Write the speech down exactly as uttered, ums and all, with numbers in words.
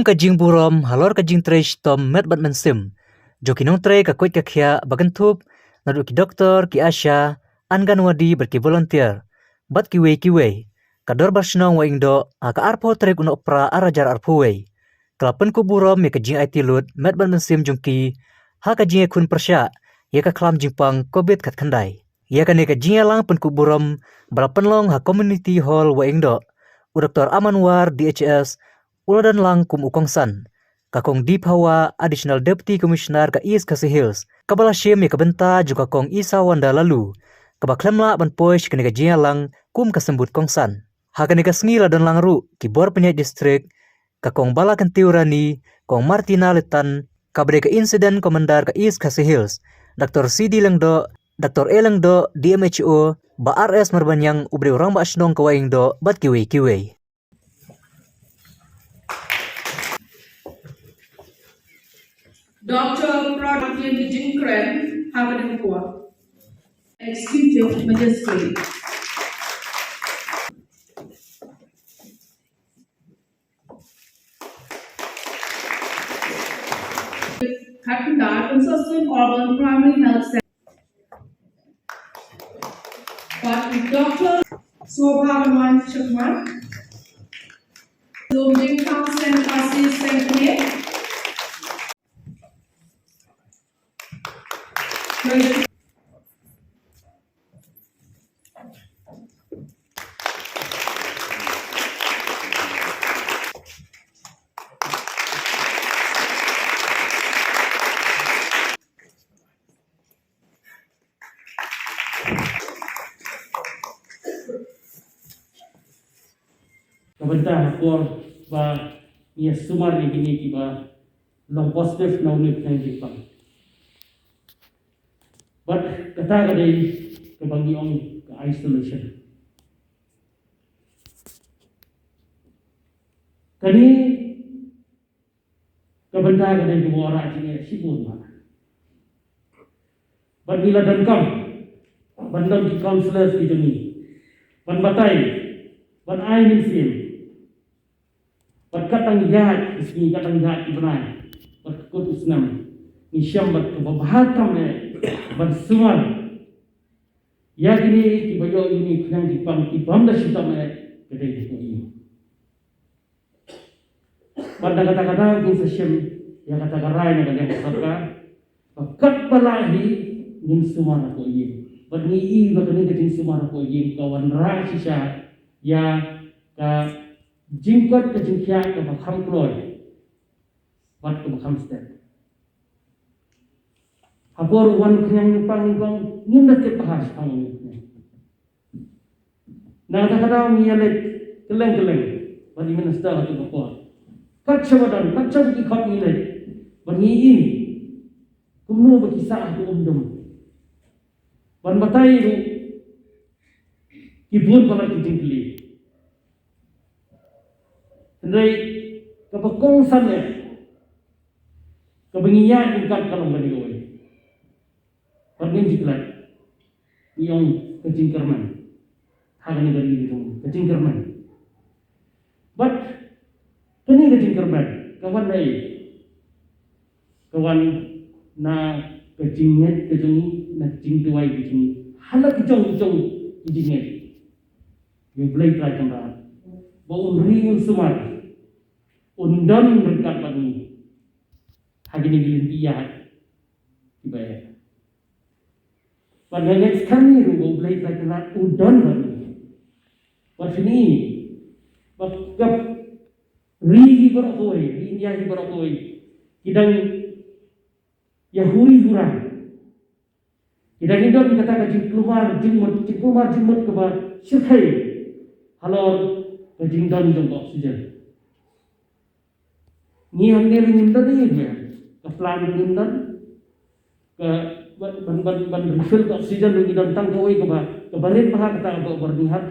ka jingburom halor ka jingtrei shitom met bad mynsiem jong ki nongtrei ka koit ka khiah ba kynthup naduh ki doktor, ki ASHA, Anganwadi bad ki volunteer bad kiwei kiwei. Ka Dorbar Shnong Wahingdoh ha ka arphew tarik u Nohprah ar hajar arphew wei ka la pynkup burom ïa ka jingaiti lut met bad mynsiem jong ki ha ka jingïakhun pyrshah ïa ka khlam jingpang covid khatkhyndai. Ïa kane ka jingïalang pynkup burom ba la pynlong ha Community Hall Wahingdoh, u Doktor Amanwar D H S u la don lang kum u kongsan. Ka Kong Diphawa, Additional Deputy Commissioner ka East Khasi Hills, kaba la shim ïa ka bynta jong ka Kong Isawanda Laloo, kaba khlem lah ban poi sha kane ka jingïalang kum ka symbud kongsan. Ha kane ka sngi la don lang ruh ki bor pynïaid district, ka Kong Balakyntiew Rani, Kong Martina Letan, kaba dei ka Incident Commander ka East Khasi Hills, Doktor C D Lyngdoh, Doktor A Lyngdoh, D M H O, Bah R S Marbaniang uba dei u Rangbah Shnong ka Wahingdoh bad kiwei kiwei. Doctor Pradip Jingkren, Habaden Kua, Executive Magistrate. Katendar Consortium Urban Primary Health Center. But Doctor Sobha Roman Chakma, Lumding Council Assistant. Ka bynta ha por ba ngi ïa sumar ïa kine kiba long positive na une u khñiang jingpang. Bad kata ka dei kaba ngi ong ka isolation. Kane ka bynta ka dei kaba wanrah jingeh shibun bha. Bad ngi la donkam ban don ki counsellors ki jong ngi ban batai, ban ai mynsiem. Bad kat tang ïaid ki sngi, kat tang ïaid ki bnai, bad ka kut u snem ngi shem bad kaba bha tam eh ban sumar ïa kine kiba ïoh ïa une u khñiang jingpang kibym da shitom eh, ka dei hapoh ïing. Bad na kata ka daw ngin sa shim ïa kata ka rai na ka liang ka sorkar ba katba lah hi ngin sumar hapoh ïing. Bad ngi i ba kane ka jingsumar hapoh ïing ka wanrah shisha ïa ka jingkoit ka jingkhiah kaba kham kloi bad kaba kham step. Ha por u wan u khñiang jingpang, ngim da tip bha shaphang une u khñiang. Na kata ka daw ngi ïaleit kylleng kylleng bad i minister ha kato ka por. Kat shaba don, kat shaba ki khot ngi leit ban ngi i kumno ba ki sah ha ka um dum. Ban batai ruh ki bun palat ki jingkylli. Hynrei kaba kongsan eh kaba ngi ïaid ryngkat ka long kane kawei. Bad ngin jingkylli, ngi ong ka jingkyrmen. Ha kane ka ri ka jong ngi, ka jingkyrmen. Bad kane ka jingkyrmen ka wan na ei? Ka wan na ka jingngeit ka jong ngi, na ka jingduwai ka jong ngi ha la ki jong ki jong ki jingngeit. Ïa U Blei Trai Kynrad ba un ri un sumar, un don ryngkat bad ngi ha kine ki lynti ïaid kiba eh. Bad nga ngeit skhem ruh ba U Blei Trai Kynrad u don bad ngi. Bad shini ba ka ri hi baroh kawei, ri India hi baroh kawei ki dang ïa huri hura. Ki dang ïa don kata ka jingkulmar jingmut, jingkulmar jingmut kaba shyrkhei halor ka jingdon jong ka oxygen. Ngi hangne ruh ngim don ei ei, ka plant ruh ngim don. Ka ban, ban, ban, ban refill ka oxygen ruh ngi don tang kawei kaba, kaba rit bha, kata kaba Byrnihat.